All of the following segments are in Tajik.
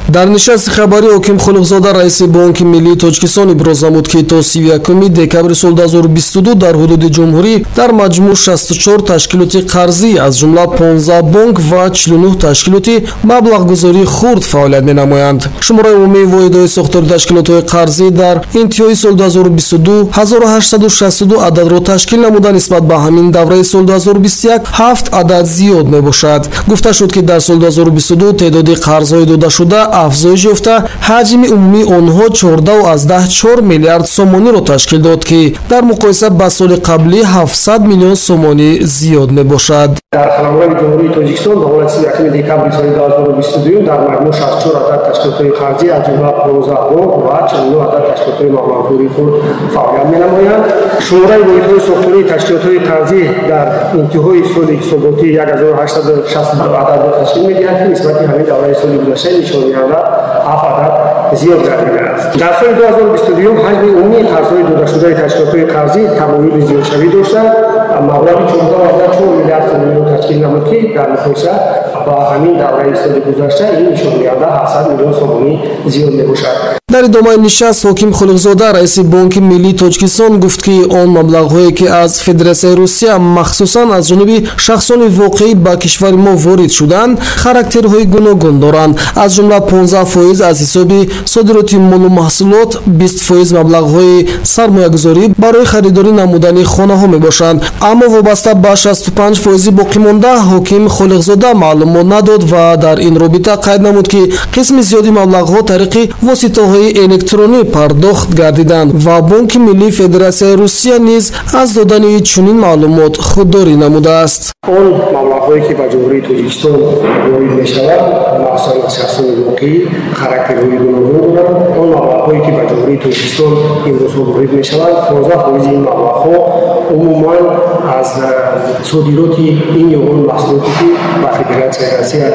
Дар нишасти хабарӣ Ҳоким Холиқзода, раиси Бонки Миллии Тоҷикистон, иброз намуд, ки то 31 декабри соли 2022 дар ҳудуди ҷумҳурӣ дар маҷмӯъ 64 ташкилоти қарзӣ, аз ҷумла 15 бонк ва 49 ташкилоти маблағгузории хурд фаъолият менамоянд. Шумораи умумии воҳидҳои сохтори ташкилотҳои қарзӣ дар интиҳои соли 2022 1862 ададро ташкил намуда, нисбат ба ҳамин давраи соли 2021 7 адад зиёд мебошад. Гуфта шуд, ки дар соли 2022 теъдоди қарзҳои додашуда афзоиш ёфта, ҳаҷми умумии онҳо 14,4 миллиард сомониро ташкил дод, ки дар муқоиса ба соли қаблӣ 700 миллион сомонӣ зиёд мебошад. Дар қаламрави Ҷумҳурии Тоҷикистон ба ҳолати 31 декабри соли 2022 дар маҷмӯъ 64 адад ташкилотҳои қарзӣ, аз ҷумла 15 бонк ва 49 адад ташкилотҳои маблағгузории хурд фаъолият менамоянд. Шумораи воҳидҳои сохтории ташкилотҳои қарзӣ дар интиҳои соли ҳисоботӣ 1862 ададро ташкил медиҳад, ки нисбати ҳамин давраи соли гузашта нишондиҳанда 7 адад зиёд гардидааст. Дар соли 2022 ҳаҷми умумии қарзҳои додашудаи ташкилотҳои қарзӣ тамоюли зиёдшавӣ дошта, маблағи 14,4 миллиард сомониро ташкил намуд, ки дар муқоиса ба ҳамин давраи соли гузашта ин нишондиҳанда 700 миллион сомонӣ зиёд мебошад. Дар идомаи нишаст Ҳоким Холиқзода, раиси Бонки Миллии Тоҷикистон, гуфт, ки он маблағҳое, ки аз Федератсияи Русия, махсусан аз ҷониби шахсони воқеӣ ба кишвари мо ворид шуданд, характерҳои гуногун доранд. Аз ҷумла 15% аз ҳисоби содироти молу маҳсулот, 20% маблағҳои сармоягузорӣ барои харидорӣ намудани хонаҳо мебошанд. Аммо вобаста ба 65% боқимонда Ҳоким Холиқзода маълумот надод ва дар ин робита қайд намуд, ки қисми зиёди маблағҳо тариқи воситаҳои электронӣ пардохт гардиданд ва Бонки Миллии Федератсияи Русия низ аз додани чунин маълумот худдорӣ намудааст. Он маблағҳое, ки ба Ҷумҳурии Тоҷикистон ворид мешавад, махсусан аз шахсони воқеӣ, характерҳои гуногун доранд. Он маблағҳое, ки ба Ҷумҳурии Тоҷикистон имрӯзҳо ворид мешаванд, 15% ин маблағҳо умуман аз содироти ин ё он маҳсулоте, ки ба Федератсияи Россия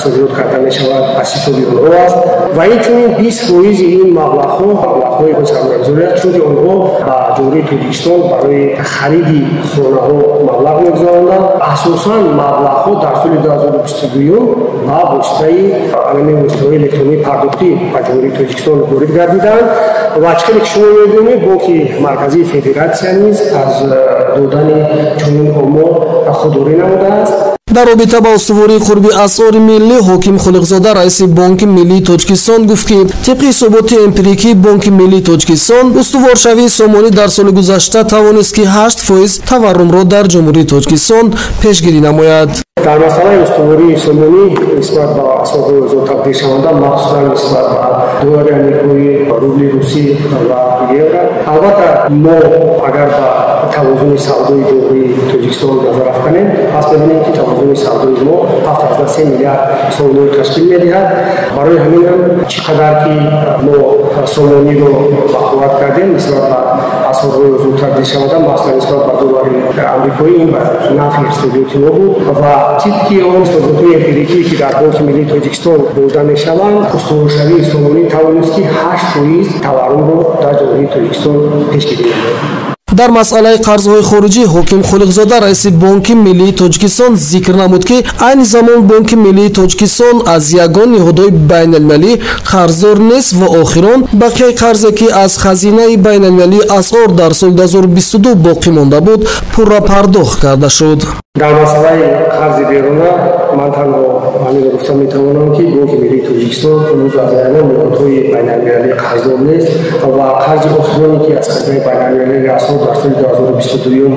содирот карда мешавад, аз ҳисоби онҳо аст ва инчунин 20% ин маблағҳо маблағҳои сармоягузорӣ аст, чунки онҳо ба Ҷумҳурии Тоҷикистон барои хариди хонаҳо маблағ мегузаронанд. Асосан маблағҳо дар соли 2022 ба воситаи ҳамин воситаҳои электронии пардохтӣ ба Ҷумҳурии Тоҷикистон ворид гардиданд ва чӣ хеле ки шумо медонед, Бонки Марказии Федератсия низ аз додани чунин омор худдорӣ намудааст. Дар робита ба устувории қурби асъори миллӣ Ҳоким Холиқзода, раиси Бонки Миллии Тоҷикистон, гуфт, ки тибқи ҳисоботи эмпирикии Бонки Миллии Тоҷикистон устуворшавии сомонӣ дар соли гузашта тавонист, ки 8% таваррумро дар Ҷумҳурии Тоҷикистон пешгирӣ намояд. Дар масъалаи устувории сомонӣ нисбат ба асъорҳои озод табдилшаванда, махсусан нисбат ба доллари амрикоӣ, рубли русӣ ва евро, албатта мо агар ба тавозуни савдои Ҷумҳурии Тоҷикистон назар афканем, пас мебинем, ки тавозуни савдои мо 7,3 миллиард сомониро ташкил медиҳад. Барои ҳамин ҳам чӣ қадар ки мо сомониро бақувват кардем нисбат ба асъорҳои озод табдилшаванда, махсусан нисбат ба доллари амрикоӣ, ин ба нафъи иқтисодиёти мо буд ва тибқи он ҳисоботҳои эмпирикӣ, ки дар Бонки Миллии Тоҷикистон дода мешаванд, устуворшавии сомонӣ тавонист, ки 8% таваррумро дар Ҷумҳурии Тоҷикистон пешгирӣ намояд. Дар масъалаи қарзҳои хориҷӣ Ҳоким Холиқзода, раиси Бонки Миллии Тоҷикистон, зикр намуд, ки айни замон Бонки Миллии Тоҷикистон аз ягон ниҳодҳои байналмилалӣ қарздор нест ва охирон бақияи қарзе, ки аз хазинаи байналмилалии асъор дар соли 2022 боқӣ монда буд, пурра пардохт карда шуд. Дар масъалаи қарзи беруна ман танҳо ҳаминро гуфта метавонам, ки Бонки Миллии Тоҷикистон имрӯз аз ягон ниҳодҳои байналмилалӣ қарздор нест ва қарзи охироне, ки аз хазинаи байналмилалии асъор дар соли 2022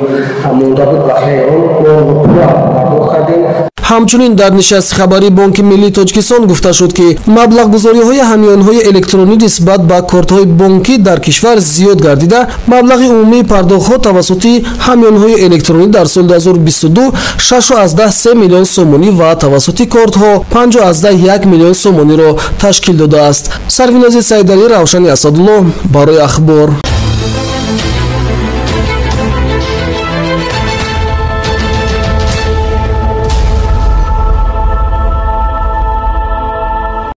монда буд, бақияи он мо онро пурра пардохт кардем. Ҳамчунин дар нишасти хабарии Бонки Миллии Тоҷикистон гуфта шуд, ки маблағгузориҳои ҳамёнҳои электронӣ нисбат ба кортҳои бонкӣ дар кишвар зиёд гардида, маблағи умумии пардохтҳо тавассути ҳамёнҳои электронӣ дар соли 2022 6,3 миллион сомонӣ ва тавассути кортҳо 5,1 миллион сомониро ташкил додааст. Сарвинози Саидалӣ, Равшани Асадулло барои Ахбор.